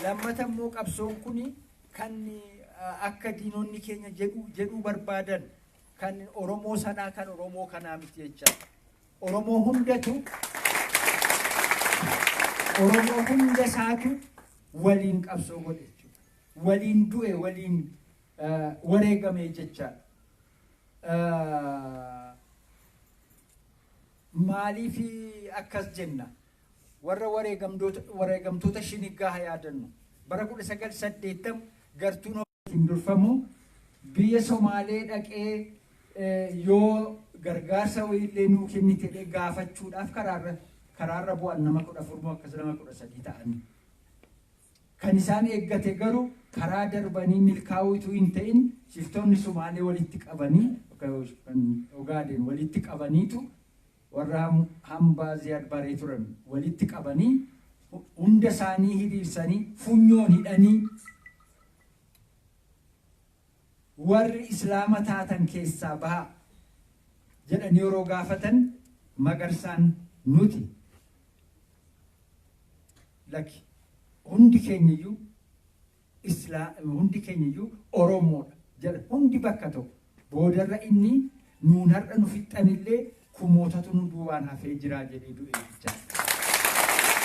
Lammata immoo qabsoon kun kan akka diinonni keenya jedhuu barbaadan kan Oromoo sanaa kan Oromoo kanaa miti jechaadha. Oromoo hundatu Oromoo hunda isaatu waliin qabsoo godhe jechuudha. Waliin du'e, waliin wareegame jechaadha. Maaliif akkas jenna? Warra wareegamtoota Shiniggaa haa yaadannu. Bara 1980 gartuun hin durfamu biyya Somaalee dhaqee yoo gargaarsa wayiillee nuu kennite jedhee gaafachuudhaaf karaarra bu'an nama 14 moo akkas nama 13 ta'anii. Kan isaan eeggate garuu karaa darbanii milkaa'uu utuu hin ta'in shiftoonni Somaalee walitti qabanii kan Ogaadeen walitti qabaniitu warra hambaa Ziyaad Baree turan walitti qabanii hunda isaanii hiriirsanii funyoon hidhanii warri Islaama taatan keessaa bahaa jedhanii yeroo gaafatan Magarsaan nuti lakki hundi keenyayyuu hundi keenyayyuu Oromoodha jedha hundi bakka tokko boodarra inni nuun har'a nu fixxanillee kumootatu nu duubaan hafee jira jedhee du'e jechaadha.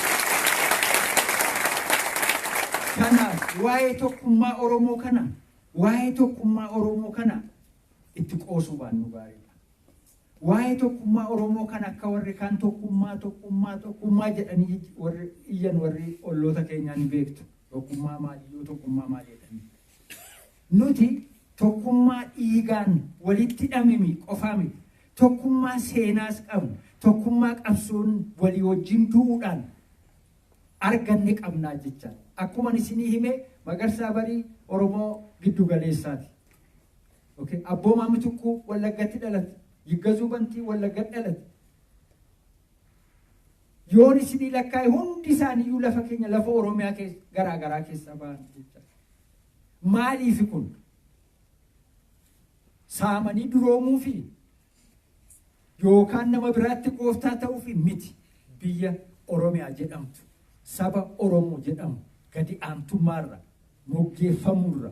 Kanaaf waa'ee tokkummaa Oromoo kana waa'ee tokkummaa Oromoo kana itti qoosuu baannu gaariidha. Waa'ee tokkummaa Oromoo kana akka warri kaan tokkummaa tokkummaa tokkummaa jedhanii warri iyyan warri olloota keenyaa ni beektu. Tokkummaa maaliyyuu tokkummaa maali jedhanii. Nuti tokkummaa dhiigaan walitti hidhamemi qofaa miti. Tokkummaa seenaas qabna. Tokkummaa qabsoon walii wajjin du'uudhaan arganne qabnaa jechaadha. Akkuma isinii hime Magarsaa Barii Oromoo giddu galeessaati. Okay. Abboomaa Mitukkuu Wallaggatti dhalate. Yiggazuu Bantii Wallaggatti dhalate. Yoon isinii lakkaa'e hundi isaaniiyyuu lafa keenya lafa Oromiyaa keessa garaa garaa keessa ba'an jechaadha. Maaliif kun? Saamanii duroomuufi yookaan nama biraatti gooftaa ta'uufi miti. Biyya Oromiyaa jedhamtu saba Oromoo jedhamu gadi aantummaarra moggeeffamuurra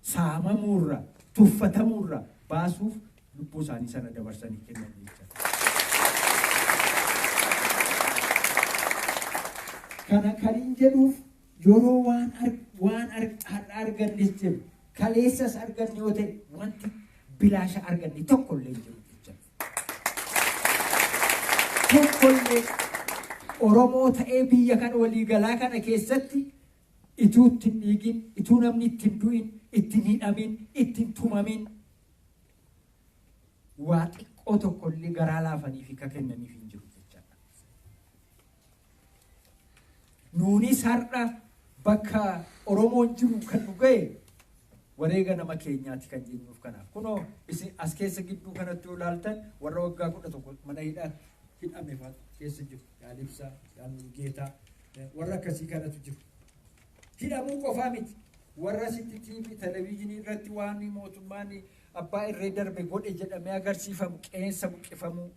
saamamuurra tuffatamuurra baasuuf lubbuu isaanii sana dabarsanii kennan jechaadha. Kana kan hin jedhuuf yeroo waan har'a argannes jedhu kaleessas arganne yoo ta'e wanti bilaasha arganne tokkollee hin jiru jechaadha. Tokkollee Oromoo ta'ee biyya kana waliigalaa kana keessatti ituu itti hin dhiigin, ituu namni itti hin du'in, itti hin hidhamin, itti hin tumamin waa xiqqoo tokkollee garaa laafanii fi kennaniif hin jiru jechaadha. Nuunis har'a bakka Oromoon jiru kan nu ga'e wareega nama keenyaati kan jennuuf kanaaf. Kunoo isin as keessa gidduu kanatti yoo ilaaltan warra waggaa 11 mana hidhaatti hidhame fa'a keessa jiru. Jaal Ibsaa, Jaal Mulugeetaa warra akkasii kanatu jiru. Hidhamuu qofaa miti. Warra asitti TV televizyinii irratti waan mootummaan abbaa irree darbe godhe jedhamee agarsiifamu qeensa buqqifamuu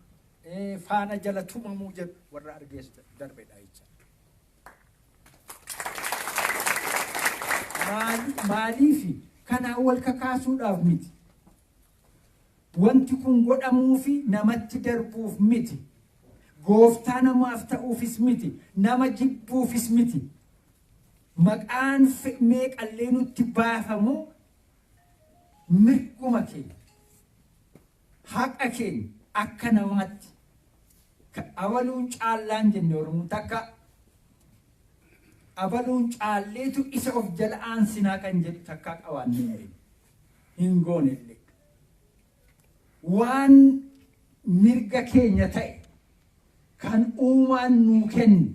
faana jala tumamuu jedhu warra argees darbedha jecha. Maaliifi kanaan wal kakaasuudhaaf miti. Wanti kun godhamuufi namatti darbuuf miti. Gooftaa namaaf ta'uufis miti. Nama jibbuufis miti. Maqaan meeqallee nutti baafamu mirguma keenya. Haqa keenya akka namaatti abaluun caallaan jenne Oromoon takka abaluun caalleetu isa of jala aansinaa kan jedhu takkaa qabaannee hin beeknu. Hin goone illee. Waan mirga keenya ta'e kan uumaan nuu kenne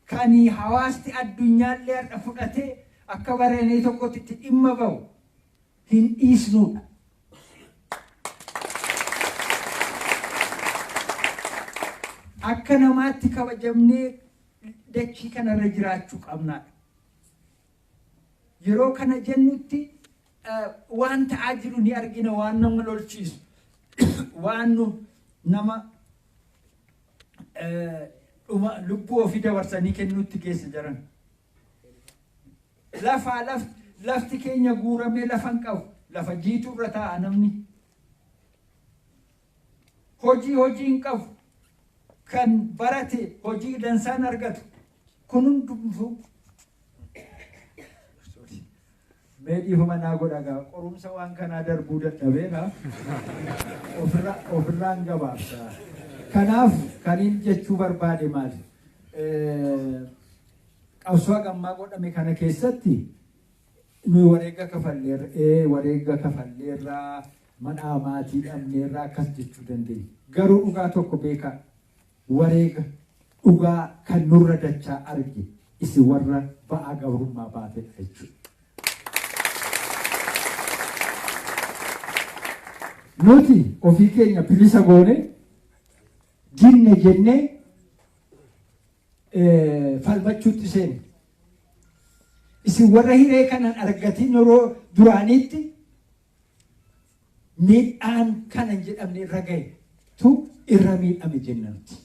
kan hawaasti addunyaallee har'a fudhatee akka bareenee tokkotti itti dhimma bahu hin dhiisnuudha. Akka namaatti kabajamnee dachii kanarra jiraachuu qabnaadha. Yeroo kana jennutti waan ta'aa jiru ni argina, waan nama lolchiisu, waan nu nama dhuma lubbuu ofii dabarsanii kennuutti geessa jiran. Lafaa lafti keenya guuramee lafa hin qabu. Lafa jiituu irra taa'a namni. Hojii hojii hin qabu. Kan barate hojii dansaan argatu. Kun hundumtuu mee dhiifama naa godha gaa, qorumsa waan kanaa darbuu dadhabeera, ofirraan gabaabsa. Kanaaf kaniin jechuu barbaade maali? Qabsoo hagammaa godhame kana keessatti nuyi wareega kafalleerra, wareega kafalleerraa, manaa maatii dhabneerraa akkas jechuu dandeenya. Garuu dhugaa tokko beekaa, wareega dhugaa kan nurra dachaa arge isin warra ba'aa gabrummaa baatedha jechuudha. Nuti ofii keenya bilisa goone dinne jennee falmachuutti seenne. Isin warra hiree kanan argatin yeroo duraaniitti miidhaan kana hin jedhamne irra gahe tu irra miidhame jenna nuti.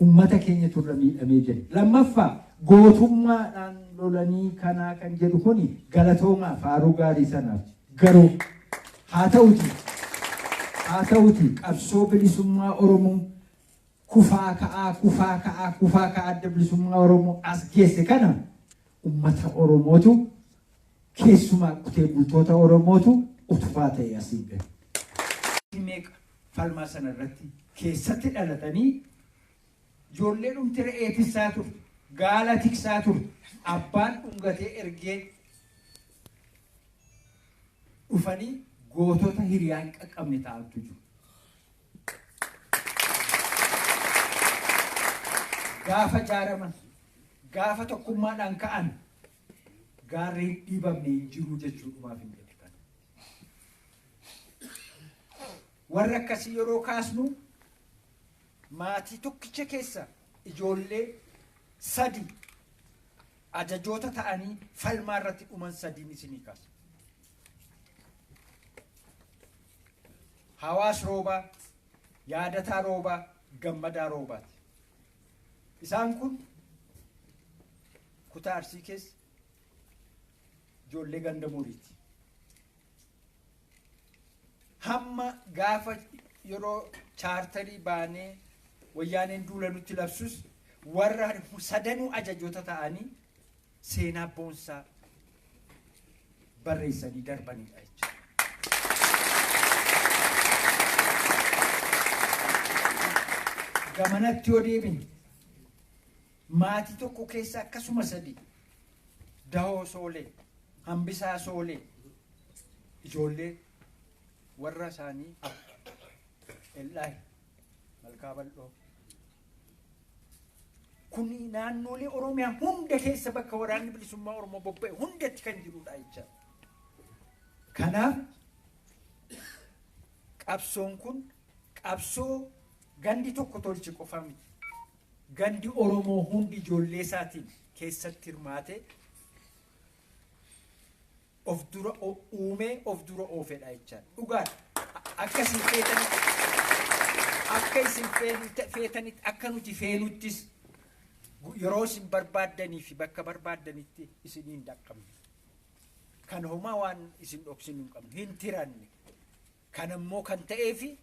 Ummata keenyatu irra miidhamee jenna. Lammaffaa, gootummaadhaan lolanii kanaa kan jedhu kuni galatoomaa faaruu gaarii sanaaf. Garuu haa ta'uti qabsoo bilisummaa Oromoo kufaa ka'aa, kufaa ka'aa, kufaa ka'aa Adda Bilisummaa Oromoo as geesse kana ummata Oromootu, keessumaa qotee bultoota Oromootu utubaa ta'e asiin gahe. Meeqa falmaa sana irratti keessatti dhalatanii, ijoollee dhumti re'ee tiksaa turte, gaala tiksaa turte, abbaan dhungatee ergee dhufanii gootota hiriyaa hin qaqqabne ta'antu jiru. Gaafa jaaraman, gaafa tokkummaadhaan ka'an, gaarri hin dhiibamne hin jiru jechuudhumaaf hin jedhe kana. Warra akkasii yeroo kaasnu, maatii tokkicha keessa ijoollee sadi ajajoota ta'anii falmaa irratti dhuman sadiin isinii kaasa. Hawaas Roobaa, Yaadataa Roobaa, Gammadaa Roobaati. Isaan kun kutaa Arsii keessa ijoollee ganda muriiti. Hamma gaafa yeroo chaartarii baanee Wayyaaneen duula nutti labsus, warra sadanuu ajajoota ta'anii seenaa boonsaa barreessanii darbanidha jechuudha. Gamanatti yoo deebine, maatii tokko keessa akkasuma sadi, Dahoo Soolee, Hambisaa Soolee, ijoollee warra isaanii El'aayi Malkaa Bal'oo. Kuni naannolee Oromiyaa hunda keessa bakka Waraanni Bilisummaa Oromoo bobba'e hundatti kan jirudha jechaadha. Kanaaf qabsoon kun qabsoo gandi tokko tolche qofa miti. Gandi Oromoo hundi ijoollee isaatiin keessatti hirmaate of dura uumee of dura oofedha jechaadha. Dhugaadha. Akka isin feetanitti, akka isin feetanitti, akka nuti feenuttis, yeroo isin barbaaddanii fi bakka barbaaddanitti isiniin dhaqqabne. Kan homaa waan isin dhoksinu hin qabnu, hin tiranne. Kan ammoo kan ta'eefi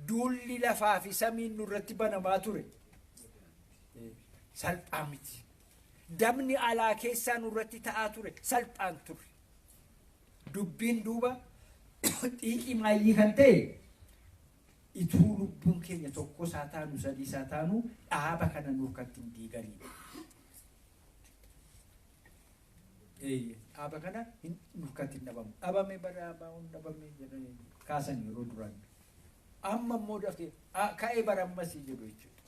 duulli lafaa fi samiin nurratti banamaa ture salphaa miti. Dabni alaa keessaa nurratti ta'aa ture salphaan ture. Dubbiin duuba xiiqii maayyii kan ta'e, ituu lubbuun keenya tokko isaa taanu, sadii isaa taanu, dhaaba kana nurkatti hin diiganii. Dhaaba kana hin nurkatti hin dhabamu. Dhabame bara baa'uun dhabame jedhanii kaasan yeroo duraan. Amma immoo dafee ka'ee bara ammasii jedhu jechuudha.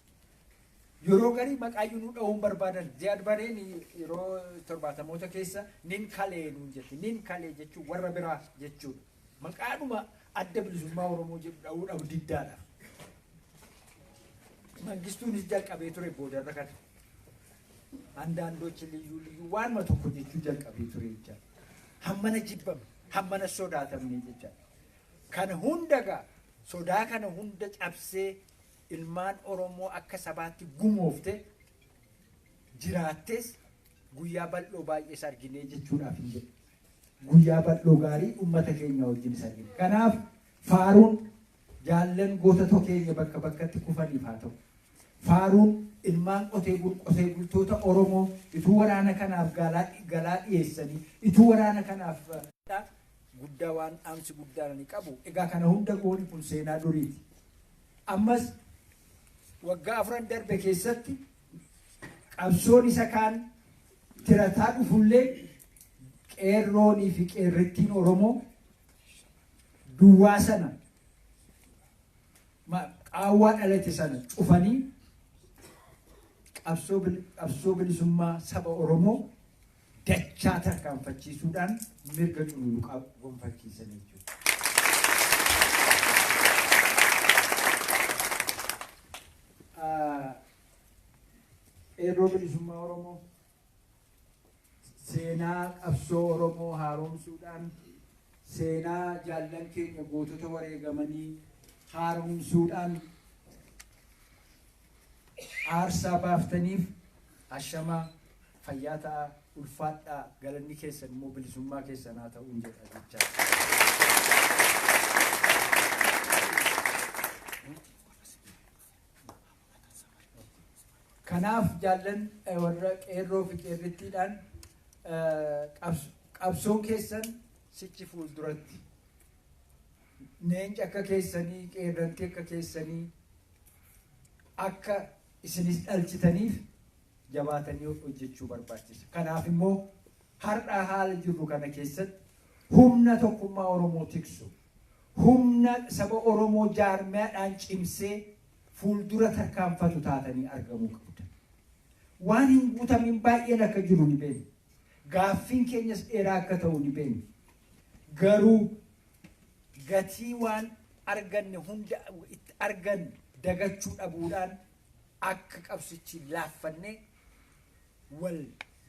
Yeroo garii maqaayyuu nu dha'uun barbaadan. Ziyaad Bareen yeroo 70moota keessa "nin kalee" nuun jette. "Nin kalee" jechuun warra biraa jechuudha. Maqaadhuma Adda Bilisummaa Oromoo jedhu dha'uu dhabu diddaadha. Mangistuunis jalqabee ture boodarra kana. አንዳንዶች ልዩ ልዩ waanuma tokko jechuu jalqabee ture jechaadha. Hammana jibbame, hammana sodaatamne jechaadha. Kana hunda gaa, sodaa kana hunda cabsee ilmaan Oromoo akka sabaatti gumoofte jiraattes Guyyaa bal'oo baay'ees arginee jechuudhaaf hin jedhu. Guyyaa bal'oo gaarii uummata keenya wajjin argine. Kanaaf faaruun jaallan gootota keenya bakka bakkatti kufaniif haa ta'u. Faaruun ilmaan qotee bultoota Oromoo ituu waraana kanaaf galaa dhiyeessanii, ituu waraana kanaaf guddaa waan dhaamsi guddaan ni qabu. Egaa kana hunda gooni kun seenaa duriiti. Ammas waggaa 4 darbe keessatti qabsoon isa kaan tirataa dhufullee qeerroonii fi qeerrittiin Oromoo duwwaa sana, qaawwaa dhalate sana cufanii qabsoo bilisummaa saba Oromoo dachaa tarkaanfachiisuudhaan mirga cululuqaa gonfachiisan jechuudha. Qeerroo bilisummaa Oromoo seenaa qabsoo Oromoo haaromsuudhaan, seenaa jaallan keenya gootota wareegamanii haaromsuudhaan aarsaa baaftaniif ashamaa, fayyaa ta'a, ulfaadhaa, galanni keessan immoo bilisummaa keessan haa ta'uun jedha jechaa. Kanaaf jaallan warra qeerroo fi qeerrittiidhaan qabsoon keessan sichi fuulduratti leenca akka keessanii, qeerrantii akka keessanii akka isinis dhalchitaniif jabaatanii hojjechuu barbaachisa. Kanaaf immoo har'a haala jirru kana keessatti humna tokkummaa Oromoo tiksu, humna saba Oromoo jaarmiyaadhaan cimsee fuuldura tarkaanfatu taatanii argamuu qabda. Waan hin guutamin baay'een akka jiru ni beekna. Gaaffiin keenyas dheeraa akka ta'u ni beekna. Garuu gatii waan arganne hunda itti arganne dagachuu dhabuudhaan akka qabsichi laaffannee wal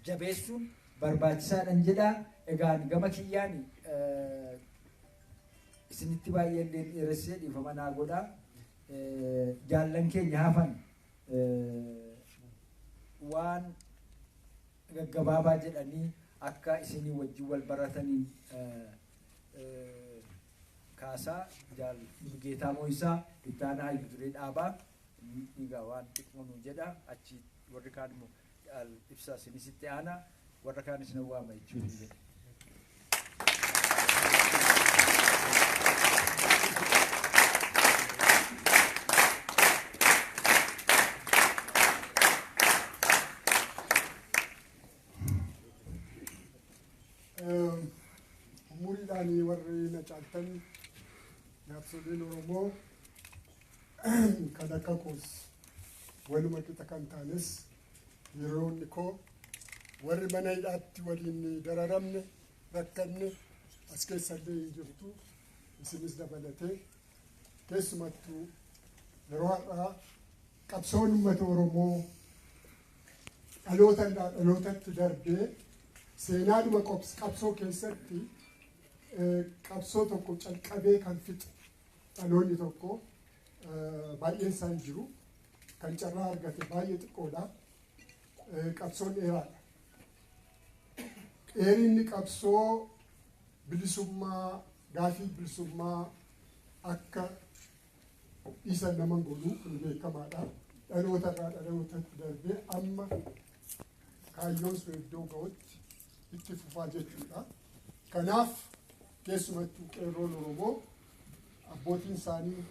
jabeessuun barbaachisaadhaan jedhaa. Egaan gama kiyyaan isinitti baay'ee illee dheeressee dhiifama naa godhaa. Jaallan keenya hafan waan gaggabaabaa jedhanii akka isinii wajjin wal barataniin kaasaa. Jaal Mulugeetaa Mo'isaa, ittaanaa hayyu duree dhaabaa, egaa waan xiqqoo nuu jedha. Achi warri kaan immoo jaal Ibsaa isinis itti aanaa, warra kaan isin waama jechuun jedha. Umuriidhaan warri na caaltan, jaarsoliin Oromoo kan akka koos waluma qixa kan taanes, hiriyoonni koo warri mana hidhaatti waliin dararamne, rakkanne as keessallee hin jirtu, isinis dabalatee, keessumattuu yeroo har'aa qabsoon uummata Oromoo dhaloota irraa dhalootatti darbee seenaadhuma qabsoo keessatti qabsoo tokko calqabee kan fixu dhaloonni tokko baay'een isaan jiru, kan carraa argate baay'ee xiqqoodha. Qabsoon dheeraadha. Dheerinni qabsoo bilisummaa gaafii bilisummaa akka dhiisan nama godhu kun beekamaadha. Dhaloota irraa dhalootatti darbee amma kaayyoon sun iddoo ga'utti itti fufaa jechuudha. Kanaaf keessumattuu qeerroon Oromoo abbootiin isaanii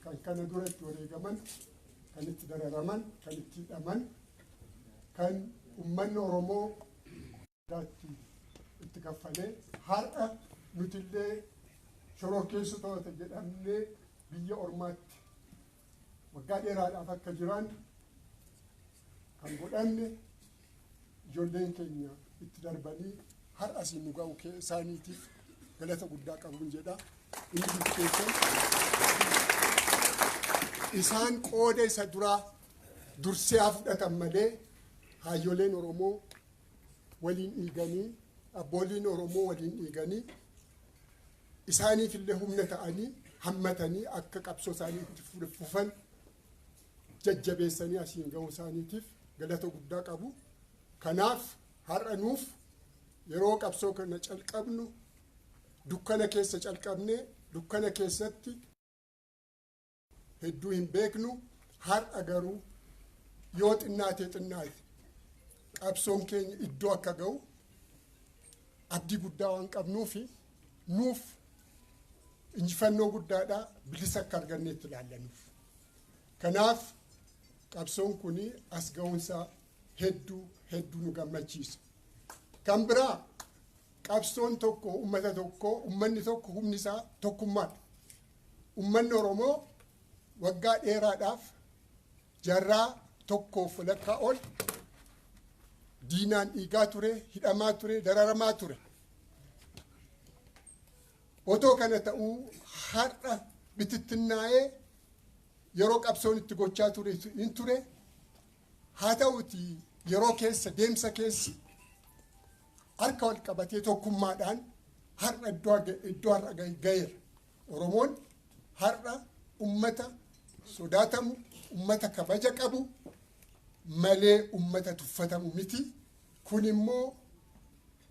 kan kana dura itti wareegaman, kan itti dararaman, kan itti hidhaman, kan uummanni Oromoo itti kaffalee har'a nutillee shororkeessitoota jedhamnee biyya ormaatti waggaa dheeraadhaaf akka jiran kan godhanne, ijoolleen keenya itti darbanii har'a asiin nu ga'u isaaniitiif galata guddaa qabuun jedha. Inni keessan isaan qooda isa duraa dursee haa fudhatan malee, haayyoleen Oromoo waliin dhiiganii, abbooliin Oromoo waliin dhiiganii, isaaniif illee humna ta'anii, hammatanii akka qabsoo isaanii itti fufan jajjabeessanii asiin ga'uu isaaniitiif galata guddaa qabu. Kanaaf Har'a nuuf yeroo qabsoo kana calqabnu dukkana keessa calqabne, dukkana keessatti hedduu hin beeknu. Har'a garuu yoo xinnaatee xinnaate qabsoon keenya iddoo akka ga'u abdii guddaa waan qabnuufi nuuf injifannoo guddaadha, bilisa akka arganneetti ilaallanuuf. Kanaaf qabsoon kun as ga'uunsaa hedduu hedduu nu gammachiisa. Kan biraa, qabsoon tokko ummata tokko, ummanni tokko humni isaa tokkummaadha. Ummanni Oromoo waggaa dheeraadhaaf, jaarraa tokkoof walakkaa ol, diinaan dhiigaa ture, hidhamaa ture, dararamaa ture. Otoo kana ta'uu har'a bitittinnaa'ee yeroo qabsoon itti gochaa ture hin ture. Haa ta'uti, yeroo keessa deemsa keessa harka wal qabatee tokkummaadhaan har'a iddoo har'a ga'eera. Oromoon har'a ummata sodaatamu, ummata kabaja qabu malee ummata tuffatamu miti. Kun immoo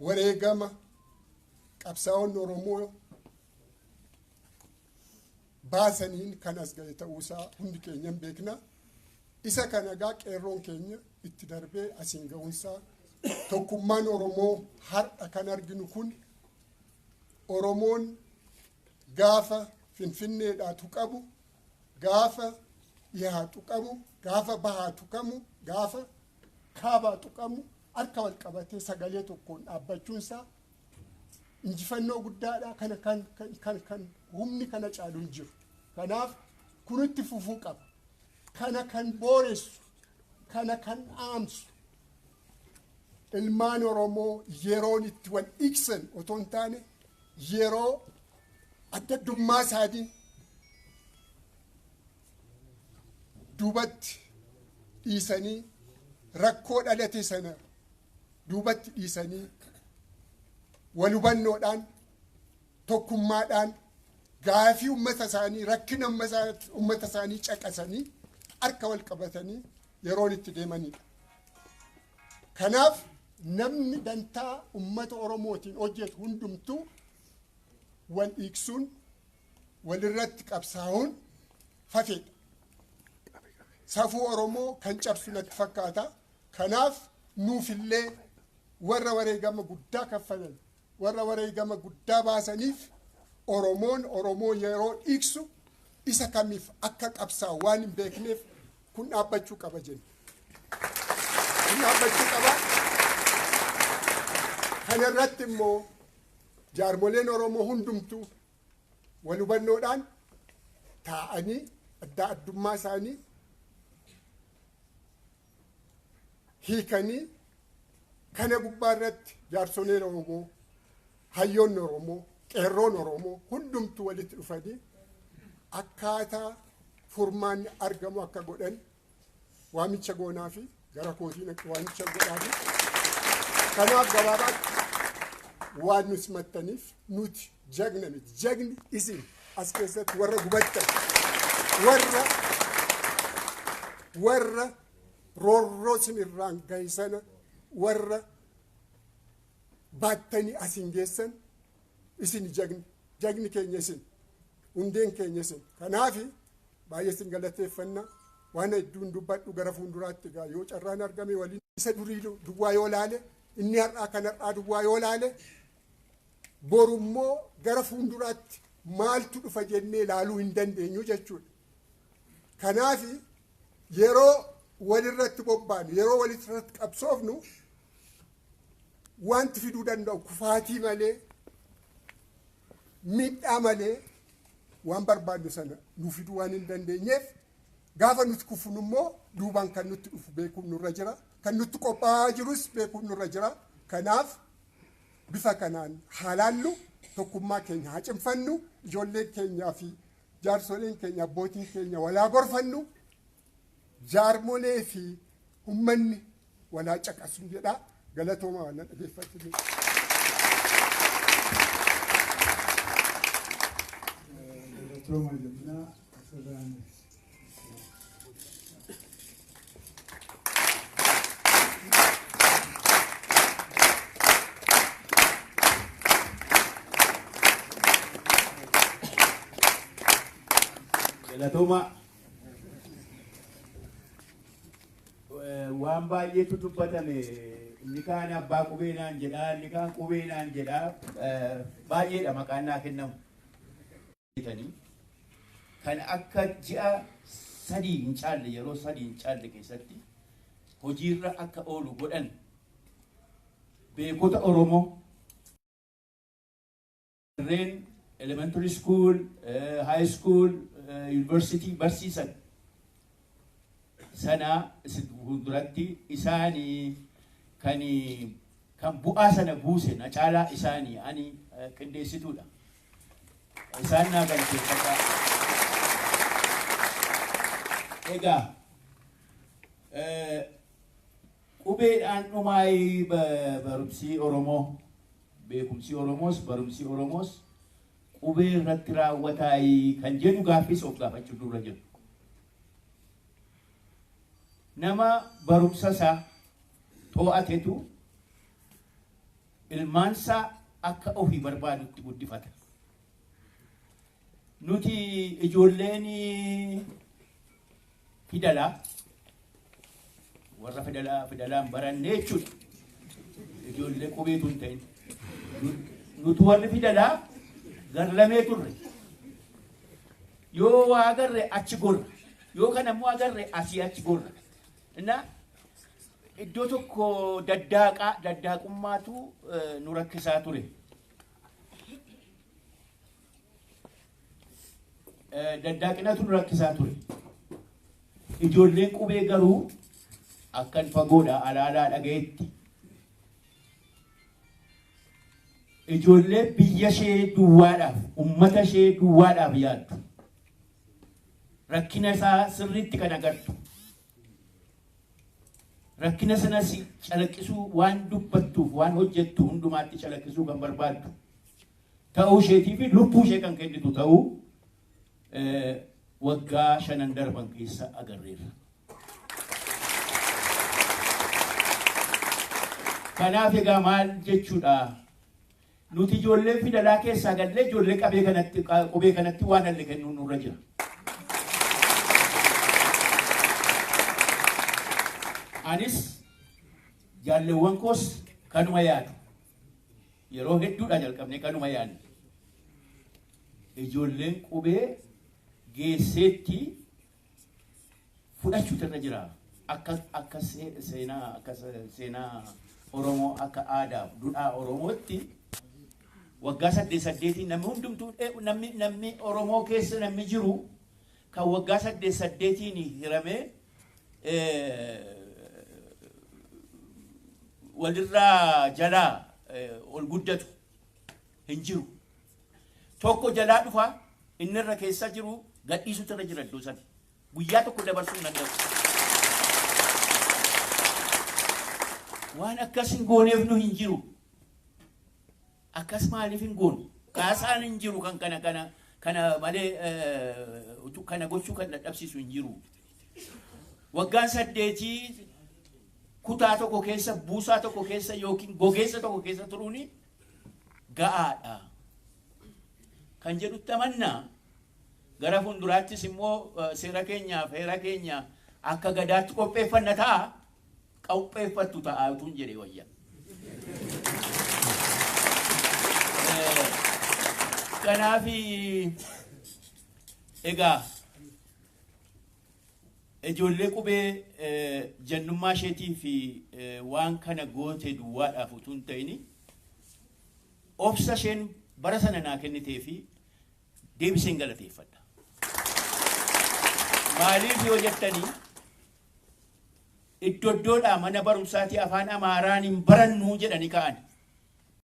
wareegama qabsaa'onni Oromoo baasaniin kan as ga'e ta'uusaa hundi keenya hin beekna. Isa kana egaa qeerroon keenya itti darbee asiin ga'uunsaa, tokkummaan Oromoo har'a kan arginu kun, Oromoon gaafa Finfinneedhaatu qabu, gaafa dhiyaatu qabu, gaafa bahaatu qabu, gaafa kaabaatu qabu, harka wal qabatee sagalee tokkoon dhaabbachuunsaa injifannoo guddaadha. Kana kan humni kana caalu hin jiru. Kanaaf kunitti fufuu qaba. Kana kan booressu, kana kan dhaamsu, ilmaan Oromoo yeroon itti wal dhiigsan otoo hin taane, yeroo adda addummaa isaanii duubatti dhiisanii, rakkoo dhalate sana duubatti dhiisanii, wal hubannoodhaan, tokkummaadhaan, gaafii ummata isaanii, rakkina ummata isaanii caqasanii, harka wal qabatanii yeroon itti deemanidha. Kanaaf namni dantaa ummata Oromootiin hojjetu hundumtuu wal dhiigsuun, walirratti qabsaa'uun fafeedha. Safuu Oromoo kan cabsu natti fakkaata. Kanaaf nuufillee warra wareegama guddaa kaffalan, warra wareegama guddaa baasaniif, Oromoon Oromoo yeroo dhiigsu isa kamiif akka qabsaa'u waan hin beekneef kun dhaabbachuu qaba jenna. Kun dhaabbachuu qaba. Kana irratti immoo jaarmoleen Oromoo hundumtuu wal hubannoodhaan taa'anii, adda addummaa isaanii hiikanii, kana gubbaa irratti jaarsoleen Oromoo, hayyoonni Oromoo, qeerroon Oromoo hundumtuu walitti dhufanii akkaataa furmaanni argamu akka godhan waamicha goonaa fi gara kootiin waamicha godhaa fi. Kanaaf gabaabaatti waan nu simattaniif, nuti jagna miti, jagni isin as keessatti warra gubattan, warra roorroo isin irraan gahe sana warra baattanii asin geessan isin jagni, jagni keenya isin, hundeen keenya isin. Kanaafi baay'ee isin galateeffanna. Waan hedduun dubbadhu, gara fuulduraatti egaa yoo carraan argame waliin. Isa durii duwwaa yoo laale, inni har'aa kan har'aa duwwaa yoo laale, borummoo gara fuulduraatti maaltu dhufa jennee laaluu hin dandeenyu jechuudha. Kanaafi yeroo walirratti bobbaanu, yeroo walirratti qabsoofnu, wanti fiduu danda'u kufaatii malee, miidhaa malee waan barbaadnu sana nu fiduu waan hin dandeenyeef, gaafa nuti kufnu immoo duubaan kan nutti dhufu beekuun nurra jira, kan nutti qophaa'aa jirus beekuun nurra jira. Kanaaf bifa kanaan haa laallu, tokkummaa keenya haa cimfannu, ijoolleen keenyaa fi jaarsoleen keenya, abbootiin keenya walaa gorfannu, jaarmolee fi ummanni walaa caqasu jedha. Galatooma waan na dhageeffatanii. Galatooma jennaa asirraan. Galatoomaa. Waan baay'eetu dubbatame. Inni kaan abbaa qubeenaan jedhaa, inni kaan qubeenaan jedhaa, baay'eedha maqaan naa kennamu. Kan akka ji'a 3 hin caalle, yeroo 3 hin caalle keessatti hojiirra akka oolu godhan beekota Oromoo warreen elementary school, high school, university barsiisan sana fuulduratti isaanii kan bu'aa sana buuse na caalaa isaanii, ani qindeessituudha. Isaan naa galateeffadhaa. Egaa qubeedhaan dhumaayii barumsi Oromoo, beekumsi Oromoos barumsi Oromoos qubee irratti raawwataayii kan jedhu gaaffis of gaafachuu dura jiru. Nama barumsa isaa to'atetu ilmaansaa akka ofii barbaadutti guddifata. Nuti ijoolleen fidalaa, warra fidalaa fidalaan baranne jechuudha. Ijoollee qubeetu hin ta'in. Nuti warri fidalaa garlamee turre. Yoo waa agarre achi gorra. Yoo kana immoo agarre asii achi gorra. Inna iddoo tokko daddaaqaa daddaaqummaatu nu rakkisaa ture. Daddaaqinatu nu rakkisaa ture. Ijoolleen qubee garuu akkan fagoodha alaalaa dhagayetti. Ijoollee biyya ishee duwwaadhaaf, ummata ishee duwwaadhaaf yaaddu. Rakkina isaa sirriitti kan agartu. Rakkina sanas calaqqisuu, waan dubbattuuf waan hojjettu hundumaatti calaqqisuu kan barbaaddu ta'uu isheetii fi lubbuu ishee kan kennitu ta'uu waggaa 5 darban keessa agarreerra. Kanaaf egaa maal jechuudha? Nuti ijoollee fidalaa keessaa gallee ijoollee qabee kanatti qubee kanatti waan halle kennuun nurra jira. Anis jaalleewwan koos kanuma yaadu. Yeroo hedduudha jalqabnee kanuma yaadne. Ijoolleen qubee geesseetti fudhachuutu irra jira. Akka seenaa, akka seenaa Oromoo, akka aadaa duudhaa Oromootti waggaa 8 8n namni hundumtuu, namni Oromoo keessa namni jiru kan waggaa 8 8n hiramee walirraa jalaa ol guddatu hin jiru. Tokko jalaa dhufa, inni irra keessa jiru gadhiisutu irra jira iddoo sana. Guyyaa tokko dabarsuu hin danda'u. Waan akkas hin gooneef nu hin jiru. Akkas maaliif hin goonu? Kaasaan hin jiru kan kana malee kana gochuu kan dadhabsiisu hin jiru. Waggaan 8 kutaa tokko keessa, buusaa tokko keessa yookiin gogeessa tokko keessa turuun ga'aadha kan jedhutti amannaa. Gara fuulduraattis immoo seera keenyaaf heera keenya akka gadaatti qopheeffanna ta'a. Qopheeffattu ta'a utuun jedhee wayya. Kanaaf egaa ijoollee qubee jannummaa isheetii fi waan kana goote duwwaadhaaf utuu hin ta'in, obsa isheen bara sana naa kennitee fi deebiseen galateeffadha. Maaliif yoo jettanii, iddoo iddoodhaa mana barumsaatii afaan Amaaraan hin barannuu jedhanii ka'an.